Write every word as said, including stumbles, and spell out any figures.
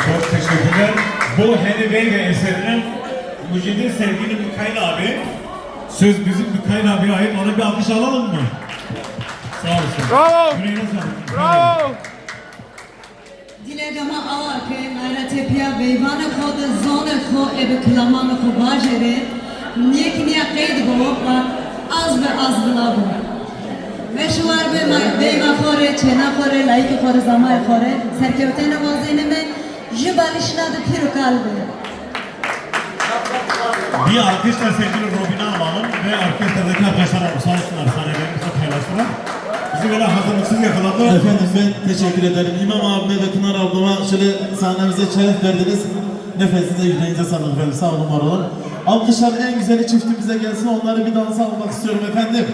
Çok teşekkürler. Bu Henry Vega eserinin mucidi sevgili Mikail abi. Söz bizim Mikail abiye ait. Ona bir alkış alalım mı? Sağ olsun. Bravo. Yüreğine sağlık. Bravo. Dile gama awa ke layla tepya veyvanê xo de zonê xo ebe kilamanê xo vajêrê, niyekî niya qeyd bo, va az be az vila bo. Weş û war be ma veyva xo rê, çêna xo rê, layikê xo rê, zamayê xo rê, serkewtene wazenime, jü balî şina de pîr û kal be. Bir alkış da sevgili Robin'i alalım ve orkestradaki arkadaşlar sağ olsunlar sahnelerimizi paylaştılar. Bizi böyle hazırlıksız yakaladı. Efendim, ben teşekkür ederim. İmam abime ve Pınar ablama şöyle sahnemize şeref verdiniz. Nefesinize, yüreğinize sağlık efendim. Sağ olun, var olun. Alkışlar en güzeli çiftimize gelsin. Onları bir dansa almak istiyorum efendim.